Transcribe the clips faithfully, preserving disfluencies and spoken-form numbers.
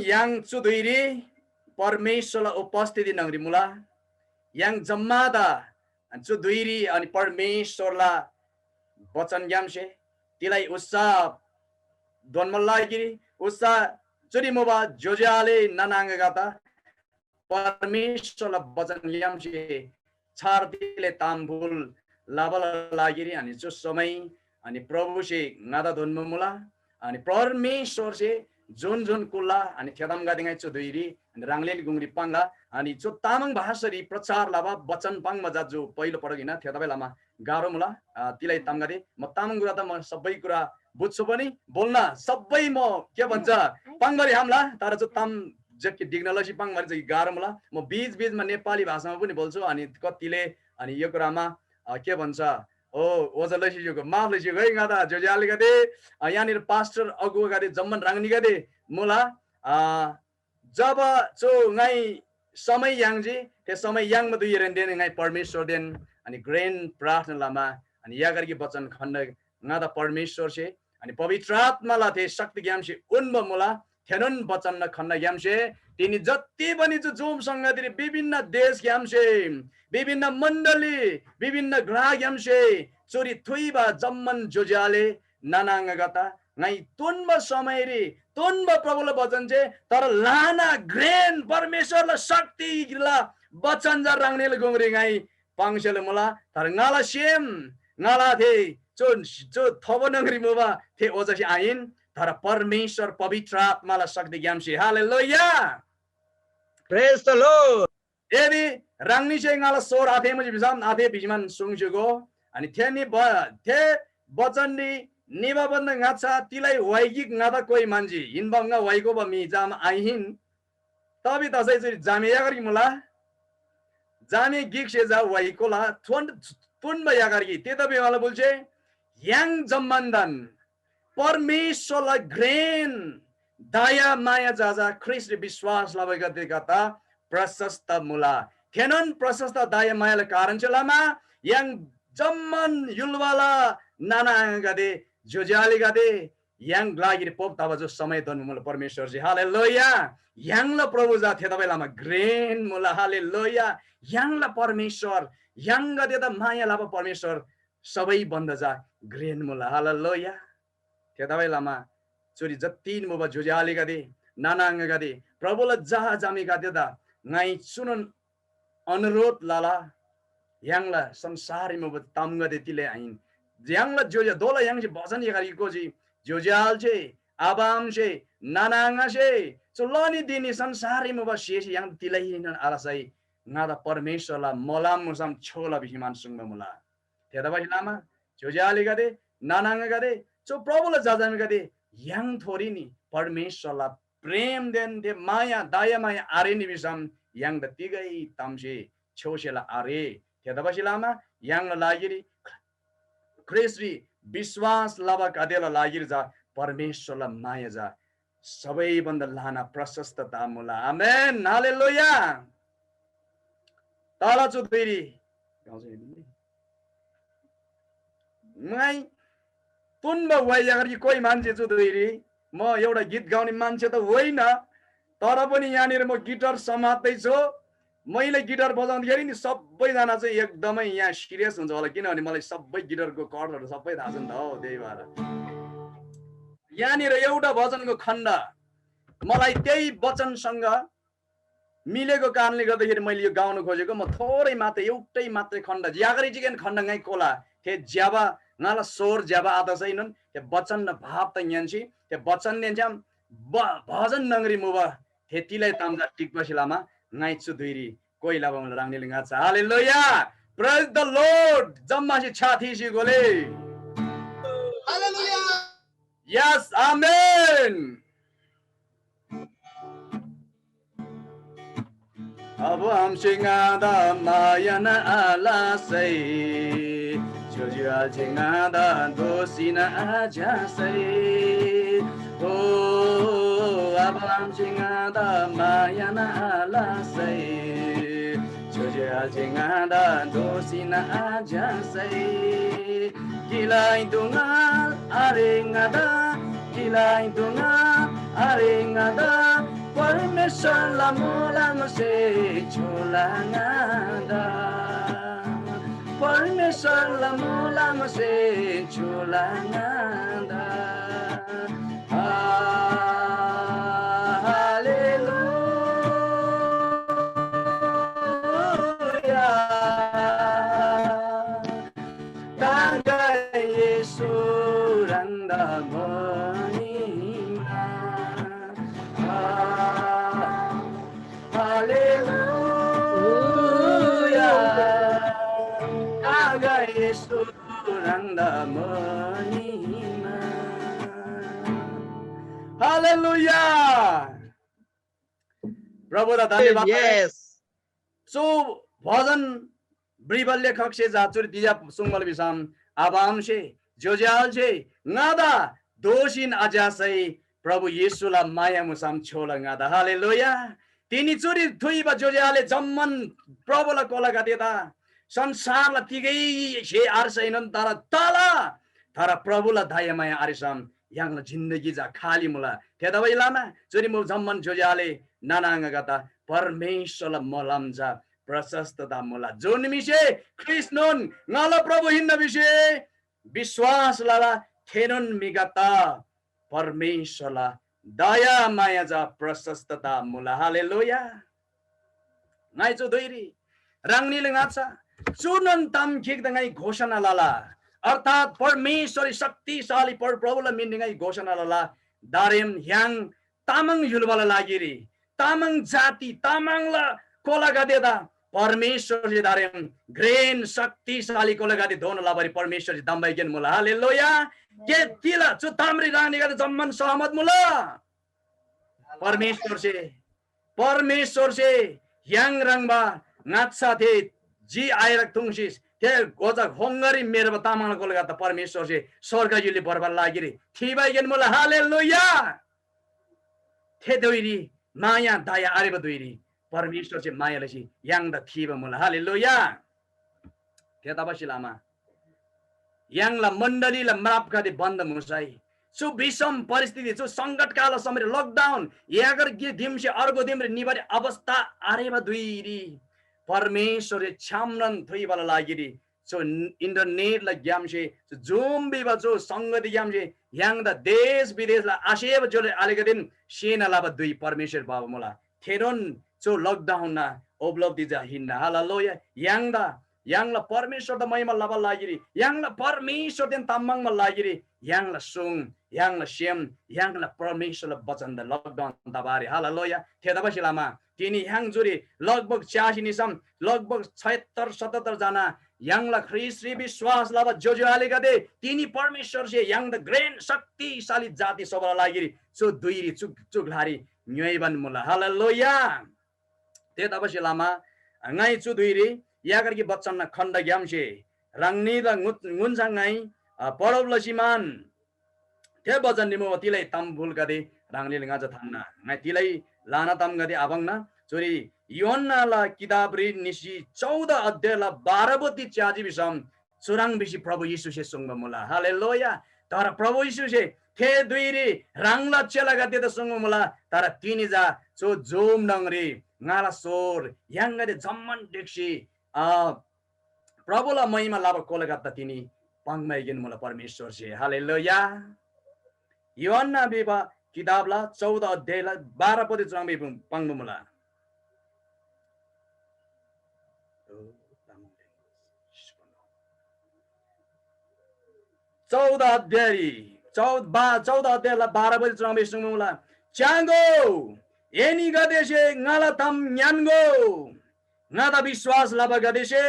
य्‍हाङ चु धुइरी परमेश्‍वरला उपस्थिति न्‍हङरी मुला। य्‍हाङ जम्‍मादा चु धुइरी अनि परमेश्‍वरला वचनग्‍यामसे तिलाई उत्साह दोन्‍बा लागिरी उत्साह चुरी मुबा ज्‍योज्‍यो आले नाना आङागदेदा परमेश्‍वरला वचनग्‍यामसे छार तिले ताम बुल लबाला लागिरी अनि चु समय अनि प्रभुसे ङादा दोन्‍बा मुला। अनि परमेश्‍वरसे जुन जुन कुल्‍ला अनि थेदमगदे ङाइ चु धुइरी अनि ह्राङलेन गुङरी पाङ्ला। अनि चु तामाङ भाषारी प्रचार लबा वचन पाङ्बा जा जो पहिलो पटक हिन, थेतबासेलमा गाह्रो मुला। अ, तिलाई तामगदे म तामाङ कुरा त म सबै कुरा बुझ्छु पनि बोल्न सबै म के भन्छ पाङ्बारी हामला, तर चु ताम जक्की डिग्न लसी पाङ्बारी जक्की गाह्रो मुला। म बीच बीचमा नेपाली भाषामा पनि बोल्छु अनि कतिले अनि यो कुरामा अ, के भन्छ हो ओजा लसी यो माफ लसी है ङादा ज्‍योज्‍यो आलेगदे, अ, यहाँनिर पास्टर अगुवागदे जम्मान ह्राङनीगदे मुला। अ, जब चु ङाइ समय याङ्जी, थे समय याङ्बा धुइरेन देन ङाइ परमेश्‍वरदेन अनि घ्रेन प्रार्थना लमा अनि यागरकी वचन खण्ड ङादा परमेश्‍वरसे अनि पवित्र आत्‍माला थे शक्तिग्‍यामसे उन्‍बा मुला। थेनोन वचन खण्डग्‍यामसे तिनी जति पनि चु जुम संगतिरी विभिन्न देशग्‍यामसे, विभिन्न मण्‍डली, विभिन्न ग्‍लाग्‍यामसे चुरी थुइबा जम्‍मान ज्‍योज्‍यो आले नाना आङागदेदा ङाइ तुन्‍बा समयरी तुन्‍बा प्रभुला वचन जे, तर ल्‍हाना घ्रेन परमेश्‍वरला शक्तिला वचन जा ह्राङनीला गुङरी ङाइ पाङ्सेला मुला। तर ङाला सेम, ङाला थे चु, चु थोबो न्‍हङरी मुबा थे ओजासे आहिन, तर परमेश्‍वर पवित्र आत्‍माला शक्तिग्‍यामसे। हालेलुया। Praise the Lord. यदि ह्राङनीसे ङाला सोर आथेःमुजी भिसम आथे भिसीमान सुङ्स्‍योगो। अनि थेनी ब-, थे बचनरी निबा भन्‍दा ङाच्‍छा तिलै व्‍हाइ गिक ङादा कोइ म्‍हन्‍जी। हिन्‍बम ङा व्‍हाइ कोबा म्‍हि जाम आहिन। तबी तसै चुरी जामे यागर गिक मुला। जामे गिकसे जा व्‍हाइ कोला थोन-, तुन्‍बा यागर गिक। ते तबी मला बुल्‍से य्‍हाङ जम्‍मानदान परमेश्‍वरला घ्रेन दया माया जा जा ख्रीष्‍टरी विश्‍वास लबागदेगदा प्रशस्त मुला। थेनोन प्रशस्त दया मायाला कारणसे लमा य्‍हाङ जम्‍मान य्‍हुलवाला नाना आङागदे, ज्‍योज्‍यो आलेगदे, य्‍हाङ लागिरी पोप तबा जो समय दोन्‍बा मुला परमेश्‍वरजी। हालेलुया। य्‍हाङला प्रभु जा थेतबासेलमा घ्रेन मुला। हालेलुया। य्‍हाङला परमेश्‍वर, य्‍हाङगदेदा माया लबा परमेश्‍वर सबै भन्दा जा घ्रेन मुला। हालेलुया। थेतबासेलमा चुरी जतिन मुबा ज्‍योज्‍यो आलेगदे, नाना आङागदे, प्रभुला झा झामेगदेदा ङाइ चुनोन अनुरोध लला, य्‍हाङला संसाररी मुबा तामगदे तिलै आहिन। य्‍हाङला ज्‍योज्‍यो दोला य्‍हाङसे भजन यागरी कोजी, ज्‍योज्‍यो आलेसे, आबा आमासे, नाना आङासे, चु लनी दिनी संसाररी मुबा स्‍हेसे य्‍हाङ तिलैनोन आलसै ङादा परमेश्‍वरला मोलाम मुसम छोला भिसी मान सुङ्बा मुला। थेतबासेलमा ज्‍योज्‍यो आलेगदे, नाना आङागदे, चु प्रभुला जजामीगदे, य्‍हाङथोरी नि परमेश्‍वरला प्रेमदेन थे माया, दयामाया आरेनी भिसम य्‍हाङदा तिगै तामसे छ्‌योसेला आरे। थेतबासेलमा य्‍हाङला लागिरी ख्रीष्‍टरी विश्‍वास लबागदेला लागिरी चा परमेश्‍वरला माया चा सबै भन्दा ल्‍हाना प्रशस्त ताम मुला। आमेन। हालेलुया। तला चु धुइरी गाउँछ नि। ङाइ तुन्‍बा व्‍हाइ यागर कि कोइ मान्छे चु धुइरी म एउटा गीत गाउने मान्छे त होइन, तर पनि यहाँनिर म गिटार समात्दैछु। मैले गिटार बजाउँदाखेरि नि सबैजना चाहिँ एकदमै यहाँ सिरियस हुन्छ होला, किनभने मलाई सबै गिटारको कर्डहरू सबै थाहा छ नि त हौ, त्यही भएर। यहाँनिर एउटा भजनको खण्ड मलाई त्यही वचनसँग मिलेको कारणले गर्दाखेरि मैले यो गाउन खोजेको। म थोरै मात्रै, एउटै मात्रै खण्ड, ज्‍यागरी चिकन खण्ड ङाइ कोला। थे ज्‍यबा ङाला सोर ज्‍यबा आतसैनोन थे वचन न भाव त ङ्‌यान्‍सी थे वचन न्‍यान्‍छ्‌याम ब-, भजन नङरी मुबा थे तिलै ताम जा टिक्‍बासे लमा ङाइ चु धुइरी कोइ लबा मुला ह्राङनीले ङाच्‍छा। हालेलुया। Praise the Lord। जम्‍मासे छ्‌या थीसी गोले। हालेलुया। Yes, आमेन। अब आमसे ङादा माया न आलासै, ज्‍योज्‍यो आले ङादा दोषी न आज्‍यासै। हो, अब आमसे ङादा माया न आलासै, ज्‍योज्‍यो आज्‍या ङादा दोःसीन आज्‍यासै, गिलाइ दुङा आरे ङादा, गिलाइ दुङा आरे ङादा, परमेश्‍वरला मोलमसे झोला ङादा, परमेश्‍वरला मोलमसे झोला ङादा। हालेलुया। तागै येशू ह्राङदा महिमा। हालेलुया। तागै येशू ह्राङदा महिमा। हालेलुया। प्रभुदा धन्यवाद। यस। चु भजन भ्रिबा लेखकसे चा चुरी तिजा सुङ्बल भिसम, आबा आमासे, ज्‍योज्‍यो आलेसे ङादा दोःसीन आज्‍यासै प्रभु येशूला माया मुसम छ्‌योला ङादा। हालेलुया। तिनी चुरी थुइबा ज्‍योज्‍यो आले जम्‍मान प्रभुला कोलागदेदा संसारला तिगै स्‍हे आर्सैनोन तर तला, तर प्रभुला दयामाया आरेसम य्‍हाङला जिन्दगी चा खाली मुला। थेतबासेलमा चुरी मुल जम्‍मान ज्‍योज्‍यो आले नाना आङागदा परमेश्‍वरला मोलम चा प्रशस्तता मुला। जुन म्‍हिसे ख्रीष्‍टनोन ङाला प्रभु हिन्‍ना भिसी विश्‍वास लला, थेनोन म्‍हिगदा परमेश्‍वरला दया माया चा प्रशस्तता मुला। हालेलुया। ङाइ चु धुइरी ह्राङनीले ङाच्‍छा चुनोन ताम गिकदा ङाइ घोषणा लला, अर्थात् परमेश्‍वररी शक्तिशाली पर प्रभुला मिनरी ङाइ घोषणा लला, दारेम य्‍हाङ तामाङ य्‍हुलबाला लागिरी, तामाङ जाति, तामाङला कोलागदेदा परमेश्‍वरसे दारेम घ्रेन शक्तिशाली कोलागदे दोना लबारी परमेश्‍वरसे दम्‍बैगेन मुला। हालेलुया। के तिला चु तामरी रानीगदे जम्‍मान सहमत मुला? परमेश्‍वरसे, परमेश्‍वरसे य्‍हाङ ह्रङ्‌बा ङाच्‍छा थे जी आइरक थुङ्सी थे गोचा होङ्गरी मेर्बा तामाङला कोलागदे परमेश्‍वरसे स्‍वर्ग य्‍हुलरी भोर्बाला लागिरी थिबाइगेन मुला। हालेलुया। थे धुइरी माया दया आरेबा धुइरी परमेश्‍वरसे माया लसी य्‍हाङदा थिबा मुला। हालेलुया। थेतबासेलमा य्‍हाङला मण्‍डलीला म्रापगदे बन्‍द मुसै, चु विषम परिस्थिति, चु सङ्कटकालला समयरी lockdown, एगर गे दिमसे अर्गो दिमरी निबारी अवस्था आरेबा धुइरी परमेश्‍वरसे छ्‌यामनन थुइबाला लागिरी चु इन्टरनेटला ग्‍यामसे, चु जुम भिबा चु संगतिग्‍यामसे य्‍हाङदा देश विदेशला आसेबा ज्‍योज्‍यो आलेगदेन सेना लबा धुइ परमेश्‍वर बाबा मुला। थेनोन चु lockdown ना उपलब्धि चा हिन्‍ना। हालेलुया। य्‍हाङदा, य्‍हाङला परमेश्‍वरदा महिमा लबा लागिरी, य्‍हाङला परमेश्‍वरदेन ताम्‍माङबा लागिरी य्‍हाङला सुङ, य्‍हाङला सेम, य्‍हाङला परमेश्‍वरला वचनदा lockdown तबारी। हालेलुया। थेतबासेलमा तिनी य्‍हाङ जुरी लगभग च्यासी निसम लगभग छयत्तर सतहत्तर जना य्‍हाङला ख्रीष्‍टरी विश्‍वास लबा ज्‍योज्‍यो आलेगदे, तिनी परमेश्‍वरसे य्‍हाङदा घ्रेन शक्तिशाली जाति स्‍होबाला लागिरी चु धुइरी चु, चु ग्‍लारी ङ्‌योइबान मुला। हालेलुया। थेतबासेलमा ङाइ चु धुइरी यागरकी बचनना खण्डग्‍यामसे ह्राङनीदा ङु-, ङुन्‍सङ ङाइ, अ, पढब लसीमान थे बचनरी मुबा तिलै ताम बुलगदे ह्राङनीले ङाच्‍छा थान्‍ना। ङाइ तिलै ल्‍हाना तामगदे आपाङ्ना। चुरी यूहन्‍नाला किताबरी निसी चौध अध्यायला बाह्र पति च्‍याजी भिसम चुह्रङ् भिसी प्रभु येशूसे सुङ्बा मुला। हालेलुया। तर प्रभु येशूसे थे धुइरी ह्राङला चेलागदेदा सुङ्बा मुला, तर तिनी चा चु जुम न्‍हङरी ङाला सोर य्‍हाङगदे जम्‍मान ढिक्‍सी, अ, प्रभुला महिमा लबा कोलागद्दा तिनी पाङ्‌मैगेन मुला परमेश्‍वरसे। हालेलुया। यूहन्‍ना भिबा किताबला चौध अध्यायला बाह्र पति चुह्रङ् भिबा पाङ्बा मुला। चौध अध्यायरी, चौध बा-, चौध अध्यायला बाह्र पति चुह्रङ् भिसी सुङ्बा मुला, च्‍याङ्‍गो, एनीगदेसे ङाला ताम ङ्‌यान्‍गो। ङादा विश्‍वास लबागदेसे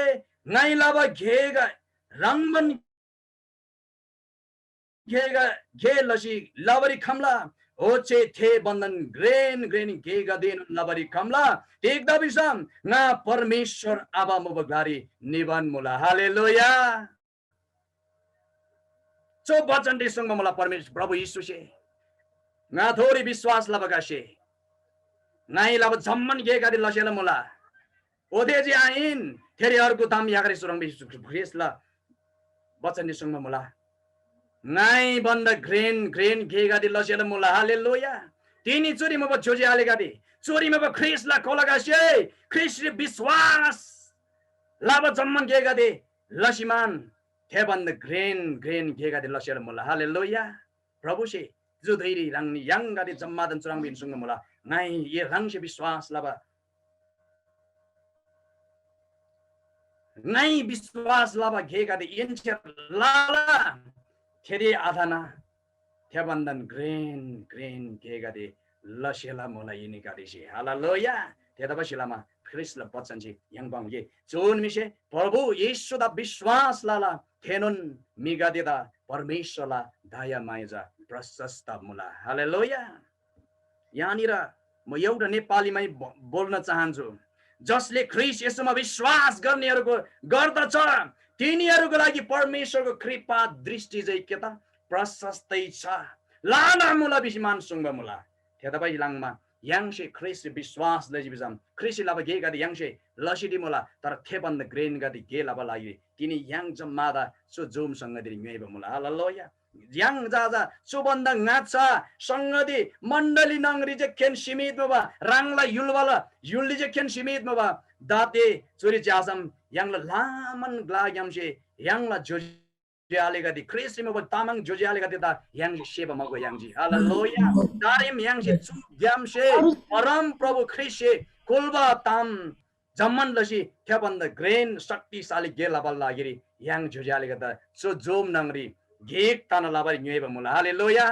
ङाइ लबा गेगा ह्रङ्‌बान गेगा, गे लसी लबारी खम्‍ला, ओच्‍छे थे भन्‍दान घ्रेन घ्रेन गेगदेएनोन लबारी खम्‍ला। तिग्‍दा भिसम ङा परमेश्‍वर आबा मुबा ग्‍लारी निबान मुला। हालेलुया। चु बचनरी सुङ्बा मुला परमेश्‍वर प्रभु येशूसे, ङाथोरी विश्‍वास लबागसे ङाइ लबा जम्‍मान गेगदे लसेला मुला। ओते जे आहिन, थेरी अर्को ताम यागरी सुरङ ख्रीष्‍टला वचनरी सुङ्बा मुला। ङाइ भन्दा घ्रेन घ्रेन गेगदे लसेला मुला। हालेलुया। तिनी चुरी मुबा ज्‍योज्‍यो आलेगदे, चुरी मुबा ख्रीष्‍टला कोलागसे, ख्रीष्‍टरी विश्‍वास लबा जम्‍मान गेगदे लसीमान थे भन्‍दा घ्रेन घ्रेन गेगदे लसेला मुला। हालेलुया। प्रभुसे जुधैरी ह्राङनी य्‍हाङगदे जम्‍मादान चुह्रङ् भिन सुङ्बा मुला, ङाइ ए ह्राङसे विश्‍वास लबा ङाइ विश्‍वास लबा गेगदे एन्‍सेर लला, थेरी आथाना थे भन्‍दान घ्रेन घ्रेन गेगदे लसेला मुला एनीगदेसे। हालेलुया। थेतबासेलमा ख्रीष्‍टला वचनसे य्‍हाङ पाङ्‌गे, जुन म्‍हिसे प्रभु येशूदा विश्‍वास लला, थेनोन म्‍हिगदेदा परमेश्‍वरला दयामाया चा प्रशस्त मुला। हालेलुया। यहाँनिर म एउटा नेपालीमै ब-, बोल्न चाहन्छु। जसले ख्रीष्‍ट येशूमा विश्‍वास गर्नेहरूको गर्दछ, तिनीहरूको लागि परमेश्‍वरको कृपा दृष्टि चाहिँ के त प्रशस्तै छ, ल्‍हाना मुला भिसी मान सुङ्बा मुला। थेतबासेलमा य्‍हाङसे ख्रीष्‍ट विश्‍वास लजी भिसम ख्रीष्‍टसे लबा गेगदे य्‍हाङसे लसीडी मुला, तर थे भन्‍दा घ्रेनगदे गे लबा लागि तिनी य्‍हाङ जम्‍मादा चु जुम संगतिरी ङ्‌योइबा मुला। हालेलुया। य्‍हाङ जा जा चु भन्‍दा ङाच्‍छा संगति मण्‍डली न्‍हङरी जे खेन सीमित मुबा, ह्राङला य्‍हुलबाला य्‍हुलरी जे खेन सीमित मुबा, दाते चुरी च्‍यासम य्‍हाङला ल्‍हानान ग्‍लाग्‍यामसे य्‍हाङला ज्‍योज्‍यो आलेगदे, ख्रीष्‍टरी मुबा तामाङ ज्‍योज्‍यो आलेगदेदा य्‍हाङसे सेबा मगो याङ्जी। हालेलुया। दारेम य्‍हाङसे चुग्‍यामसे परम प्रभु ख्रीष्‍टसे कुल्‍बा ताम जम्‍मान लसी थे भन्‍दा घ्रेन शक्तिशाली गे लबाला लागिरी य्‍हाङ ज्‍योज्‍यो आलेगदेदा चु जुम न्‍हङरी गिक तना लबारी ङ्‌योइबा मुला। हालेलुया।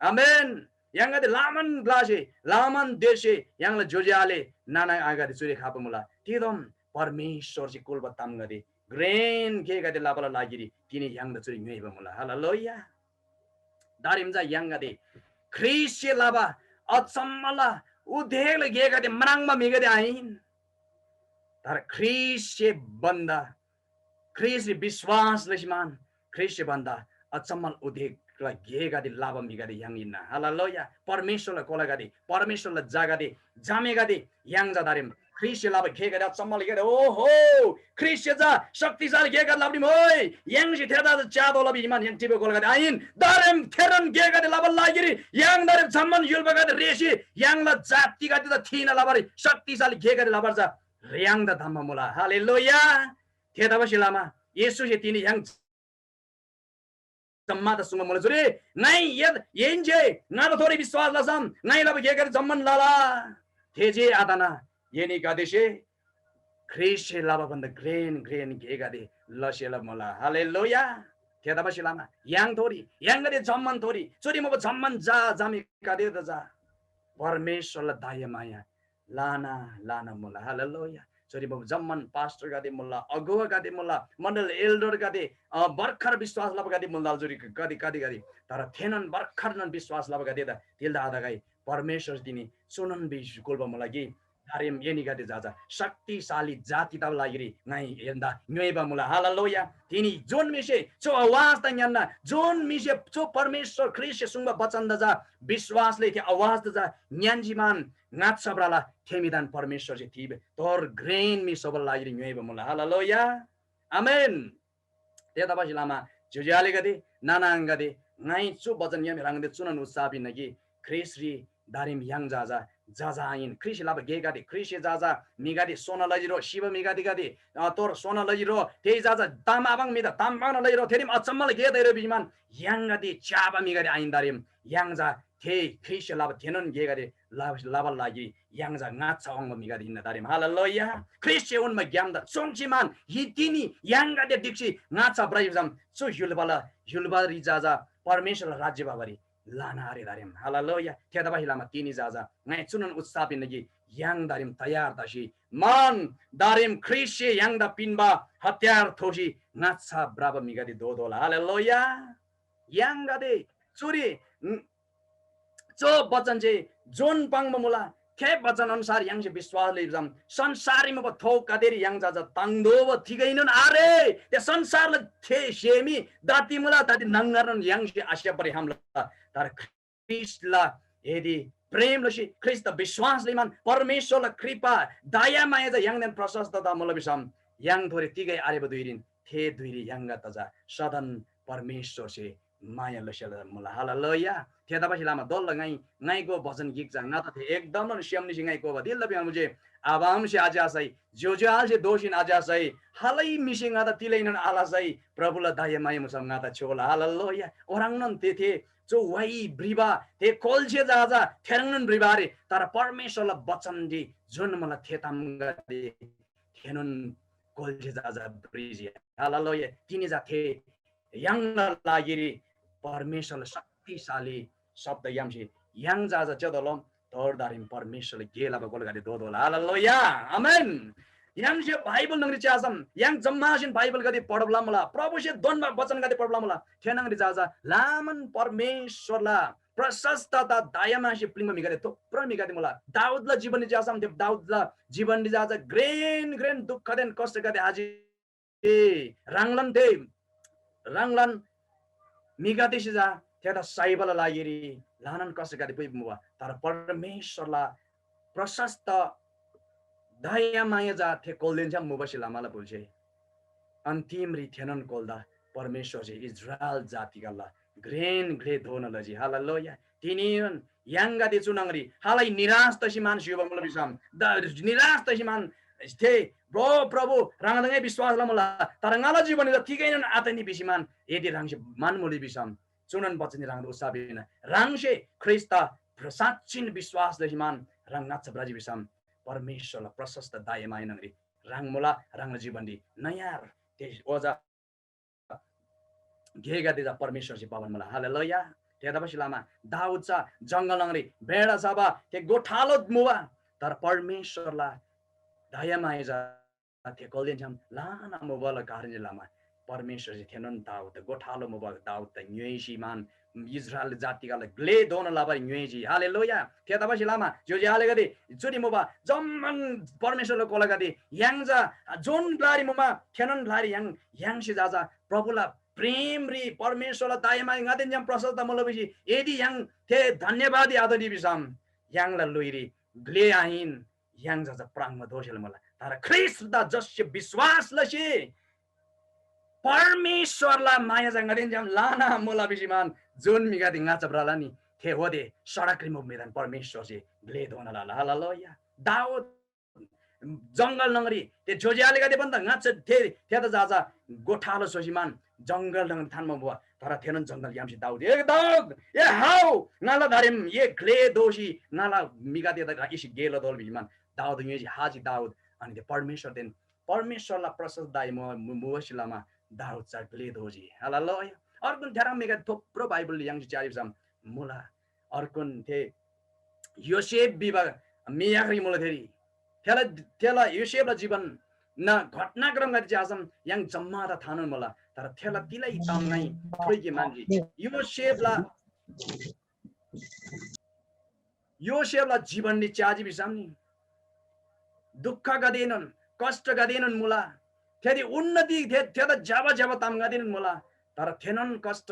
आमेन। य्‍हाङगदे ल्‍हानान ग्‍लासे, ल्‍हानान देशसे य्‍हाङला ज्‍योज्‍यो आले नाना आङागदे चुरी खबा मुला। तिग्‍दम परमेश्‍वरसे कुल्‍बा तामगदे, घ्रेन गेगदे लबाला लागिरी तिनी य्‍हाङदा चुरी ङ्‌योइबा मुला। हालेलुया। दारेम चा य्‍हाङगदे ख्रीष्‍टसे लबा अचम्‍मला उदेकला गेगदे म्राङ्बा म्‍हिगदे आहिन, तर ख्रीष्‍टसे भन्‍दा ख्रीष्‍टरी विश्‍वास लसीमान ख्रीष्‍टसे भन्‍दा अचम्‍मल उदेकला गेगदे लबा म्‍हिगदे य्‍हाङ हिन्‍ना। हालेलुया। परमेश्‍वरला कोलागदे, परमेश्‍वरला झागदे, झामेगदे, य्‍हाङ चा दारेम ख्रीष्‍टसे लबा गेगदे अचम्‍मल गेगदे, ओहो, ख्रीष्‍टसे चा शक्तिशाली गेगदे लबा दिम होइ, य्‍हाङसे थेदा चा च्यातोःला भिमान य्‍हाङ टिबे कोलागदे आहिन। दारेम थेरन गेगदे लबाला लागिरी य्‍हाङ दारेम जम्‍मान य्‍हुल्‍बागदे रेसी य्‍हाङला जातिगदेदा थिना लबारी शक्तिशाली गेगदे लबार चा य्‍हाङदा धम्‍बा मुला। हालेलुया। थेतबासेलमा येशूसे तिनी य्‍हाङ जम्‍मादा सुङ्बा मुला जुरे, ङाइ यद येन्‍जे ङादा थोरै विश्‍वास लसम ङाइ लबा गेगदे जम्‍मान लला। थे जे आतना एनीगदेसे ख्रीष्‍टसे लबा भन्‍दा घ्रेन घ्रेन गेगदे लसेला मुला। हालेलुया। थेतबासेलमा य्‍हाङ थोरी, य्‍हाङगदे जम्‍मान थोरी, चुरी मुबा जम्‍मान जा जामीगदेदा चा परमेश्‍वरला दयामाया ल्‍हाना ल्‍हाना मुला। हालेलुया। चुरी मुबा जम्‍मान पास्टरगदे मुला, अगुवागदे मुला, मण्‍डल एल्डरगदे, अ, भर्खर विश्‍वास लबागदे मुला, चुरी कति कति गदे, तर थेनोन भर्खरनोन विश्‍वास लबागदेदा तिल्‍दा आतगै परमेश्‍वर तिनी चुनोन भिसी कुल्‍बा मुला कि, दारेम एनीगदे जा जा शक्तिशाली जाति तबा लागिरी ङाइ एन्‍दा ङ्‌योइबा मुला। हालेलुया। तिनी जुन म्‍हिसे चु आवाजदा ङ्‌यान्‍ना, जुन म्‍हिसे चु परमेश्‍वर ख्रीष्‍टसे सुङ्बा बचनदा जा विश्‍वासले थे आवाजदा जा ङ्‌यान्‍जी मान ङाच्‍छा भ्रला, थे म्‍हिदान परमेश्‍वरसे थीबे तोर घ्रेन म्‍हि स्‍होबाला लागिरी ङ्‌योइबा मुला। हालेलुया। आमेन। थेतबासेलमा ज्‍योज्‍यो आलेगदे, नाना आङागदे, ङाइ चु बचनग्‍याम ह्राङदे चुनोन उत्साह पिन्‍ना कि ख्रीष्‍टरी दारेम य्‍हाङ जा जा, जा जा आहिन। ख्रीष्‍टसे लबा गेगदे, ख्रीष्‍टसे जा जा म्‍हिगदे सोना लजिरो, सिबा म्‍हिगदेगदे, अ, तोर सोना लजिरो, थे जा जा ताम आबाङ म्‍हिदा ताम बाङ्ना लजिरो, थेरीम अचम्‍मला गे दैरो भिमान य्‍हाङगदे च्‍याबा म्‍हिगदे आहिन दारेम य्‍हाङ जा थे ख्रीष्‍टसे लबा थेनोन गेगदे ला-, लबाला लागि य्‍हाङ चा ङाच्‍छा वाङ्बा म्‍हिगदे हिन्‍ना तारेम। हालेलुया। ख्रीष्‍टसे उन्‍बा ग्‍यामदा सोङ्‌सी मान यी तिनी य्‍हाङगदे ढिक्‍सी ङाच्‍छा भ्रइबा छाम चु य्‍हुल्‍बाला, य्‍हुल्‍बारी जा जा परमेश्‍वरला राज्‍य भबारी ल्‍हाना आरे तारेम। हालेलुया। थेतबासेलमा तिनी जा जा ङाइ चुनोन उत्साह पिन्‍ना कि य्‍हाङ तारेम तयार तसी मान तारेम ख्रीष्‍टसे य्‍हाङदा पिन्‍बा हतियार थोसी ङाच्‍छा भ्रबा म्‍हिगदे दोतोःला। हालेलुया। य्‍हाङगदे चुरी, उम्, चो बचन जे जोन पाङ्बा मुला, थे बचन अनुसार य्‍हाङसे विश्‍वास लइबा छाम संसाररी मुबा थोक कदेरी य्‍हाङ जा जा ताङ्तोःबा तिगैनोन आरे। थे संसारला थे सेमी दाती मुला, दाती न्‍हङगरनोन य्‍हाङसे आस्‍याप्‍बारी खम्‍ला। तर ख्रीष्‍टला यदि प्रेम लसी ख्रीष्‍ट विश्‍वास लमान परमेश्‍वरला कृपा दयामाया चा य्‍हाङदेन प्रशस्त तमुला भिसम य्‍हाङथोरी तिगै आरेबा धुइरीन थे धुइरी य्‍हाङगा तजा सदन परमेश्‍वरसे माया लसेला मुला। हालेलुया। थेतबासेलमा दोल्‍लो ङाइ ङाइको भजन गिक चा ङादा थे एकदमन स्‍य्‍हाम निसी ङाइ कोबा दिल्‍दा पियान मुझे आबामसे आज्‍यासै ज्‍योज्‍यो आलसे दोषिन आज्‍यासै हालै मिसे ङादा तिलैनन आलसै प्रभुला दया माया मुसम ङादा छ्‌योला। हालेलुया। ओह्रङ्नोन थे थे चु वाइ भ्रिबा थे कोल्‍छे जाजा थेह्रङ्नोन भ्रिबारे तर परमेश्‍वरला वचनरी जुन मला थे तामगदे थेनोन कोल्‍छे जाजा भ्रिजी। हालेलुया। तिनी जा थे य्‍हाङला लागिरी परमेश्‍वरला शक्तिशाली शब्द यामसे य्‍हाङ जाजा च्‍यादोलम तोर दारिम परमेश्‍वरला गे लबा गोलगदे दोदोला। हालेलुया। आमेन। य्‍हाङसे बाइबल न्‍हङरी च्‍यासम य्‍हाङ जम्‍मासेन बाइबलगदे पढब लमुला, प्रभुसे दोन्‍बा वचनगदे पढब लमुला। थे न्‍हङरी जाजा लामन परमेश्‍वरला प्रशस्तता दयामासे प्लिङ्बा म्‍हिगदे थुप्रो म्‍हिगदे मुला। दाऊदला जीवनरी च्‍यासम थे दाऊदला जीवनरी जाजा घ्रेन घ्रेन दुःखदेन कष्टगदे हाजी ह्राङलान थे ह्राङलान म्‍हिगदेसे जा थेदा साइबाला लागिरी ल्‍हानान कष्टगदे पुइमुबा। तर परमेश्‍वरला प्रशस्त दयामाया जा थे कोलदेन छ्‌याम मुबासे लमाला बुल्‍से। अन्तिमरी थेनोन कोलदा परमेश्‍वरसे इस्राएल जातिगला घ्रेन घ्रे धोना लजी। हालेलुया। तिनीन य्‍हाङगदे चु न्‍हङरी हालै निराश तसी मान स्‍युबा मुला भिसम, द-, निराश तसी मान थे, "भ्रो प्रभु, ह्राङदा ङाइ विश्‍वास लमुला, तर ङाला जीवनरी त तिगैनोन आतनी" भिसी मान यदि ह्राङसे मान मुली भिसम, चुनोन बचनरी ह्राङदा उत्साह पिन्‍ना। ह्राङसे ख्रीष्‍टदा साँच्‍चिन विश्‍वास लसी मान ह्राङ ङाच्‍छा भ्रजी भिसम, परमेश्‍वरला प्रशस्त दयामाया न्‍हङरी ह्राङ मुला, ह्राङला जीवनरी नयाँ ते ओजा गेगदे चा परमेश्‍वरसे भबान मुला। हालेलुया। थेतबासेलमा दाऊद चा जंगल न्‍हङरी भेडा छबा थे गोठालो मुबा, तर परमेश्‍वरला दयामाया चा थे कोलदेन छ्‌याम ल्‍हाना मुबाला कारणसे लमा परमेश्‍वरसे थेनोन दाऊद गोठालो मुबा दाऊद ङ्‌योइसी मान इस्राएल जातिगला ग्‍ले दोना लबारी ङ्‌योइजी। हालेलुया। थेतबासेलमा ज्‍योज्‍यो आलेगदे, चुरी मुबा जम्‍मान परमेश्‍वरला कोलागदे, य्‍हाङ चा जुन ग्‍लारी मुमा थेनोन ग्‍लारी य्‍हाङ य्‍हाङसे जा जा प्रभुला प्रेमरी परमेश्‍वरला दयामाया ङादेन छ्‌याम प्रशस्त मुला भिसी यदि य्‍हाङ थे धन्‍यवादी आतनी भिसम य्‍हाङला ल्‍हुइरी ग्‍ले आहिन, य्‍हाङ जा जा प्राङबो दोसेला मुला। तर ख्रीष्‍टदा जससे विश्‍वास लसी परमेश्‍वरला माया चा ङादेन छ्‌याम ल्‍हाना मुला भिसी मान जुन म्‍हिगदे ङाच्‍छा भ्रला नि, थे होदे सडकरी मुबा म्‍हिदान परमेश्‍वरसे ग्‍ले दोना लला। हालेलुया। दाऊद जंगल न्‍हङरी ते ज्‍योज्‍यो आलेगदे भन्‍दा ङाच्‍छा थे थेदा जा जा गोठालो स्‍होसी मान जंगल न्‍हङरी थान्‍बा मुबा। तर थेनोन जंगलग्‍यामसे दाऊद, "ए दाऊद, ए हाउ, ङाला दारेम ए ग्‍ले दोसी ङाला म्‍हिगदेदा इसी गे लतोःला" भिसी मान दाऊद ङ्‌योइजी, हाजी दाऊद। अनि ते परमेश्‍वरदेन परमेश्‍वरला प्रशस्त दाइ मु-, मु-, मुबासे लमा दाऊद चा ग्‍ले दोजी। हालेलुया। अर्गुन थेह्रङ् म्‍हिगदे थुप्रो बाइबलरी य्‍हाङसे च्‍याजी भिसम मुला। अर्गुन थे योसेफ भिबा म्‍हि याकरी मुला थेरी। थेला, थेला योसेफला जीवन न घटनाक्रमगदे च्‍यासम य्‍हाङ जम्‍मादा थानोन मुला। तर थेला तिलै ताम ङाइ थोइके मान्‍जी। योसेफला योसेफला जीवनरी च्‍याजी भिसम नि दुःखगदेएनोन कष्टगदेएनोन मुला। थेरी उन्नति थे-, थेदा ज्‍यबा ज्‍यबा तामगदेएनोन मुला। तर थेनोन कष्ट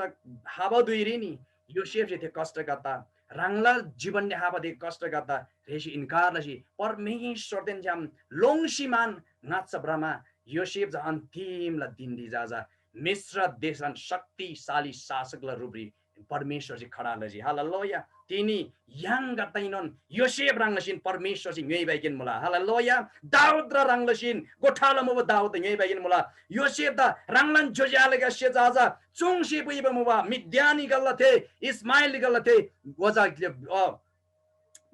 हाबा धुइरी नि योसेफसे थे कष्टगद्दा ह्राङला जीवनरी हाबा थे कष्टगद्दा ह्रेसी इन्‍कार लसी परमेश्‍वरदेन छ्‌याम लोङ्सी मान ङाच्‍छा भ्रमा योसेफ चा अन्तिमला दिनरी जा जा मिश्र देशलान शक्तिशाली शासकला रूपरी परमेश्‍वरसे खडा लजी। हालेलुया। तिनी य्‍हाङदा तैनोन योसेफ ह्रङ् लसीन परमेश्‍वरसे ङ्‌योइबाइकेन मुला। हालेलुया। दाऊद र ह्रङ् लसीन गोठालो मुबा दाऊद ङ्‌योइबाइकेन मुला। योसेफदा ह्राङलान ज्‍योज्‍यो आलेगदेसे जा जा चुङ्सी पुइबा मुबा मिद्यानी गल्ला थे, इस्माएली गल्ला थे, ओजा, अ,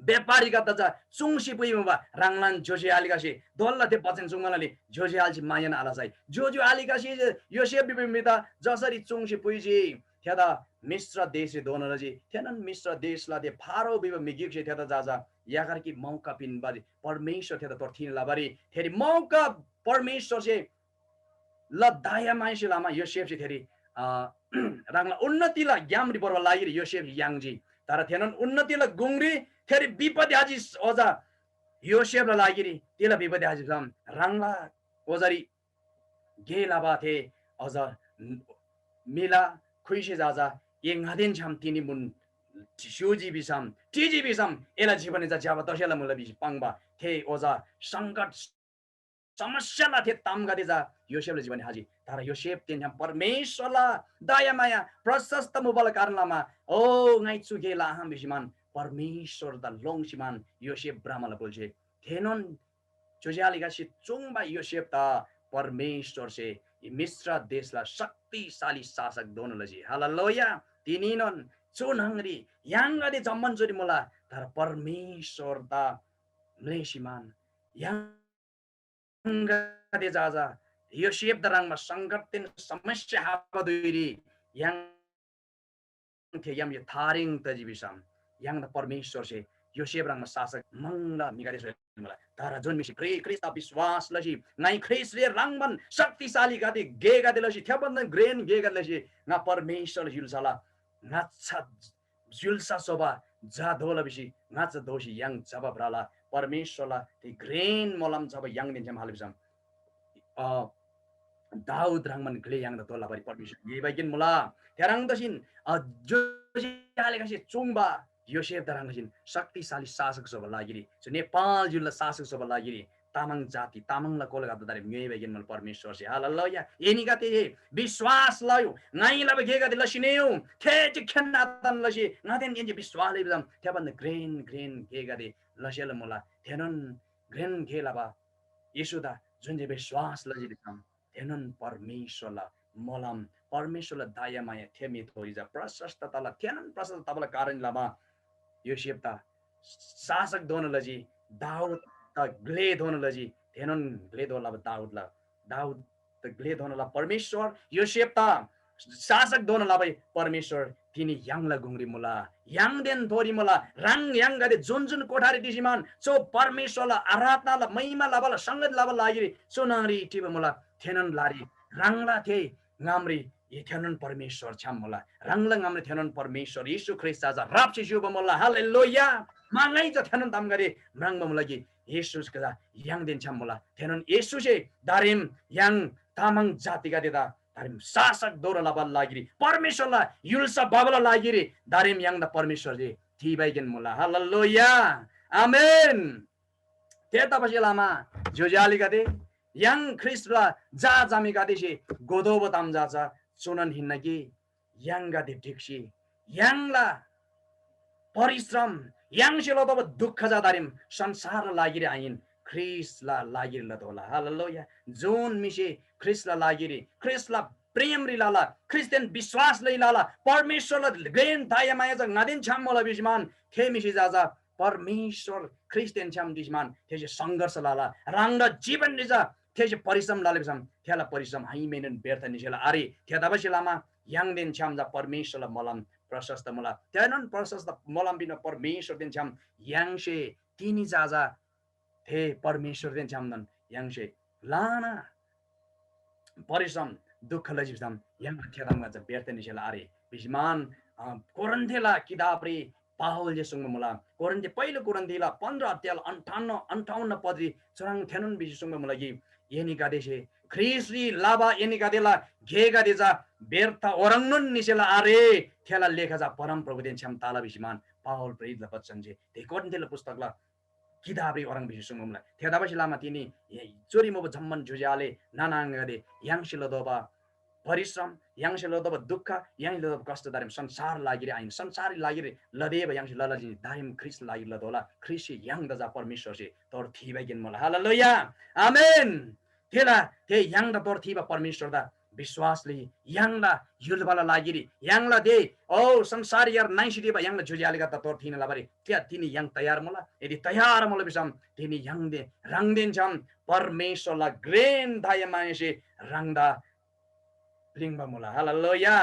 व्‍यापारीगदे चा चुङ्सी पुइमुबा ह्राङलान ज्‍योज्‍यो आलेगसे दोल्‍ला थे बचन सुङ्बालाले ज्‍योज्‍यो आलेसे मायान आलसै। ज्‍योज्‍यो आलेगसे योसेफ भिबा म्‍हिदा जसरी चुङ्सी पुइजी, थेदा मिश्र देशरी धोना लजी। थेनोन मिश्र देशला थे फारो भिबा म्‍हि गिकसे थेदा जा जा याकरकी मौका पिन्‍बारी परमेश्‍वर थेदा तोर थिन लबारी थेरी मौका परमेश्‍वरसे ल दयामायासे लमा योसेफसे थेरी, अ, ह्राङला उन्नतिला ग्‍यामरी भोर्बा लागिरी योसेफ याङ्जी। तर थेनोन उन्नतिला गुङरी थेरी विपत्ति हाजी ओजा योसेफला लागिरी तिला विपत्ति हाजी भिसम ह्राङला ओजारी गे लबा थे अझ मिला खुइसे जा जा ए ङादेन छ्‌याम तिनी मुन स्‍युजी भिसम, टिजी भिसम, एला जीवनरी चा ज्‍यबा तसेला मुला भिसी पाङ्बा थे ओजा संकट समस्याला थे तामगदे चा योसेफला जीवनरी हाजी। तर योसेफदेन छ्‌याम परमेश्‍वरला दयामाया प्रशस्त मुबाला कारण लमा, ओ, ङाइ चु गे लआहम भिसीमान परमेश्‍वरदा लोङ्सीमान योसेफ भ्रमाला बोल्‍से। थेनोन ज्‍योज्‍यो आलेगदेसे चुङ्बा योसेफदा परमेश्‍वरसे मिश्र देशला शक्तिशाली शासक दोना लजी। हालेलुया। तिनीनोन चु न्‍हङरी य्‍हाङगदे जम्‍मान चुरी मुला, तर परमेश्‍वरदा म्‍लेःसीमान य्‍हाङगदे जा जा योसेफदा ह्रङ्‌बा संकटदेन समस्या हाबा धुइरी य्‍हाङ थे य्‍हामसे थारेङ तजी भिसम य्‍हाङदा परमेश्‍वरसे योसेफ ह्रङ्‌बा शासक म्‍हङला म्‍हिगदे स्‍होइला मुला। तर जुन म्‍हिसे ख्री-, ख्रीष्‍टदा विश्‍वास लसी ङाइ ख्रीष्‍टसे ह्रङ्‌बान शक्तिशालीगदे गेगदे लसी थेभन्‍दा घ्रेन गेगदे लसी ङा परमेश्‍वरला य्‍हुल्‍साला ङाच्‍छा य्‍हुल्‍सा स्‍होबा झा दोला भिसी ङाच्‍छा दोःसी य्‍हाङ जब भ्रला। परमेश्‍वरला थे घ्रेन मोलम जब य्‍हाङदेन छ्‌याम हाल भिसम, अ, दाऊद ह्रङ्‌बान ग्‍ले य्‍हाङदा तोला बारी परमेश्‍वर ङ्‌योइबागेन मुला। थेह्रङ् तसिन, अ, ज्‍योज्‍यो आलेगदेसे चुङ्बा योसेफदा ह्रङ्‌बासिन शक्तिशाली शासक स्‍होबा लागिरी, चु नेपाल य्‍हुलला शासक स्‍होबा लागिरी तामाङ जाति, तामाङला कोलागदेदारी ङ्‌योइबागेन मुला परमेश्‍वरसे। हालेलुया। एनीगदे विश्‍वास लयु, ङाइ लबा गेगदे लसी नेउ, थे चिखेन आतन लसी ङादेन एन्‍से विश्‍वास लइ भिसम थेभन्‍दा घ्रेन घ्रेन गेगदे लसेला मुला। थेनोन घ्रेन गे लबा येशूदा जुन जे विश्‍वास लजी भिसम थेनोन परमेश्‍वरला मोलम, परमेश्‍वरला दयामाया थे म्‍हिथोरी चा प्रशस्त तला। थेनोन प्रशस्त तबाला कारण लमा योसेफदा शासक दोना लजी, दाऊददा ग्‍ले दोना लजी। थेनोन ग्‍ले दोना लबा दाऊदला, दाऊददा ग्‍ले दोना लबा परमेश्‍वर, योसेफदा शासक दोना लबा परमेश्‍वर तिनी य्‍हाङला गुङरी मुला, य्‍हाङदेन थोरी मुला। ह्राङ य्‍हाङगदे जुन जुन कोठारी टिसीमान चु परमेश्‍वरला आराधनाला महिमा लबाला संगत लबाला लागिरी चु न्‍हङरी टिबा मुला, थेनोन लारी ह्राङला थे ङामरी ए थेनोन परमेश्‍वर छ्‌याम मुला। ह्राङला ङामरी थेनोन परमेश्‍वर येशू ख्रीष्‍ट चा राप्‍सी स्‍युबा मुला। हालेलुया। मा ङाइ चा थेनोन तामगदे म्राङ्बा मुला कि येशू चा य्‍हाङदेन छ्‌याम मुला। थेनोन येशूसे दारेम य्‍हाङ तामाङ जातिगदेदा दारेम शासक दोना लबाला लागिरी, परमेश्‍वरला य्‍हुल्‍सा भबाला लागिरी दारेम य्‍हाङदा परमेश्‍वरसे थीबाइकेन मुला। हालेलुया। आमेन। थेतबासेलमा ज्‍योज्‍यो आलेगदे, य्‍हाङ ख्रीष्‍टला झा झामेगदेसे घोतोःबा ताम चा चा चुनोन हिन्‍ना कि य्‍हाङगदे ढिक्‍सी य्‍हाङला परिश्रम, य्‍हाङसे लतोःबा दुःख चा दारेम संसारला लागिरी आहिन, ख्रीष्‍टला लागिरी लतोःला। हालेलुया। जुन म्‍हिसे ख्रीष्‍टला लागिरी, ख्रीष्‍टला प्रेमरी लला, ख्रीष्‍टदेन विश्‍वास लइ लला, परमेश्‍वरला घ्रेन दयामाया चा ङादेन छ्‌याम मुला भिसीमान, थे म्‍हिसे चा चा परमेश्‍वर ख्रीष्‍टदेन छ्‌याम भिसीमान थेसे संघर्ष लला। ह्राङला जीवनरी चा थेसे परिश्रम लला भिसम थेला परिश्रम हाइमेनोन व्यर्थ निसेला आरे। थेतबासेलमा य्‍हाङदेन छ्‌याम चा परमेश्‍वरला मोलम प्रशस्त मुला। थेनोन प्रशस्त मोलम पिन्‍बा परमेश्‍वरदेन छ्‌याम य्‍हाङसे तिनी चा चा थे परमेश्‍वरदेन छ्‌यामनोन य्‍हाङसे ल्‍हाना परिश्रम दुःख लजी भिसम य्‍हाङला थे तामगदे चा व्यर्थ निसेला आरे। भिसीमान, अ, कोरिन्‍थीला किताबरी पावलसे सुङ्बा मुला। कोरिन्‍थी, पहिलो कोरिन्‍थीला पन्ध्र अध्यायला अन्ठाउन्न, अन्ठाउन्न पदरी चुह्रङ् थेनोन भिसी सुङ्बा मुला कि एनीगदेसे ख्रीष्‍टरी लबा एनीगदेला गेगदे चा व्यर्थ ओह्रङ्नोन निसेला आरे। थेला लेखा चा परमप्रभुदेन छ्‌याम तला भिसीमान पावल प्रेरितला बचनसे थे कोरिन्‍थीला पुस्तकला किताबरी ओह्रङ् भिसी सुङ्बा मुला। थेतबासेलमा तिनी चुरी मुबा जम्‍मान ज्‍योज्‍यो आले नाना आङागदे, य्‍हाङसे लतोःबा परिश्रम, य्‍हाङसे लतोःबा दुःख, य्‍हाङसे लतोःबा कष्‍ट दारेम संसार लागिरी आहिन, संसाररी लागिरी लदेबा य्‍हाङसे लला जिनी दारेम ख्रीष्‍ट लागिरी लतोःला। ख्रीष्‍टसे य्‍हाङदा चा परमेश्‍वरसे तोर थीबागेन मुला। हालेलुया। आमेन। थेला थे य्‍हाङदा तोर थीबा परमेश्‍वरदा विश्‍वासले य्‍हाङला य्‍हुल्‍बाला लागिरी य्‍हाङला दे, औ संसार यार नाइसी दिबा य्‍हाङला ज्‍योज्‍यो आलेगदेदा तोर थीना लबारी क्या तिनी य्‍हाङ तयार मुला? यदि तयार मुला भिसम तिनी य्‍हाङदे ह्राङदेन छ्‌याम परमेश्‍वरला घ्रेन दयामायासे ह्राङदा प्‍लिङ्बा मुला। हालेलुया।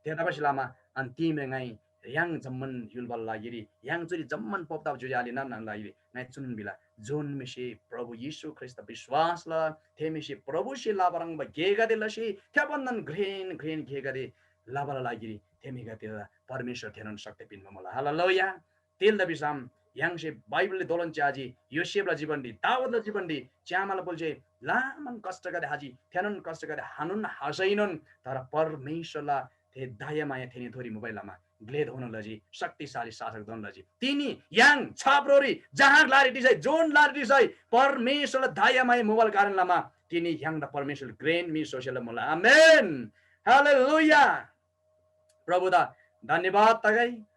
थेतबासेलमा अन्‍तिमरी ङाइ य्‍हाङ जम्‍मान य्‍हुल्‍बाला लागिरी, य्‍हाङ चुरी जम्‍मान पोप तबा ज्‍योज्‍यो आले नाना आङाला लागिरी ङाइ चुनोन भिला, जुन म्‍हिसे प्रभु येशू ख्रीष्‍टदा विश्‍वास ल, थे म्‍हिसे प्रभुसे लबा ह्रङ्‌बा गेगदे लसी थेभन्‍दान घ्रेन घ्रेन गेगदे लबाला लागिरी थे म्‍हिगदेदा परमेश्‍वर थेनोन शक्ति पिन्‍बा मुला। हालेलुया। तिग्‍दा भिसम य्‍हाङसे बाइबलरी दोलन च्‍याजी, योसेफला जीवनरी, दाऊदला जीवनरी च्‍यामाला बुल्‍से ल्‍हानान कष्‍टगदे हाजी, थेनोन कष्‍टगदे हानुन हासैनोन, तर परमेश्‍वरला थे दयामाया थेनीथोरी मुबाइ लमा ग्लेदोन लजी, शक्तिशाली शासकदोन लजी। तिनी य्‍हाङ छाप्रोरी जहाँ ग्‍लारी टिसै, जोन ग्‍लारी टिसै परमेश्‍वरला दयामाया मुबाल कारण लमा तिनी य्‍हाङदा परमेश्‍वर ग्रेन मी सोसेला मुला। आमेन। हालेलुया। प्रभुदा धन्यवाद तगै।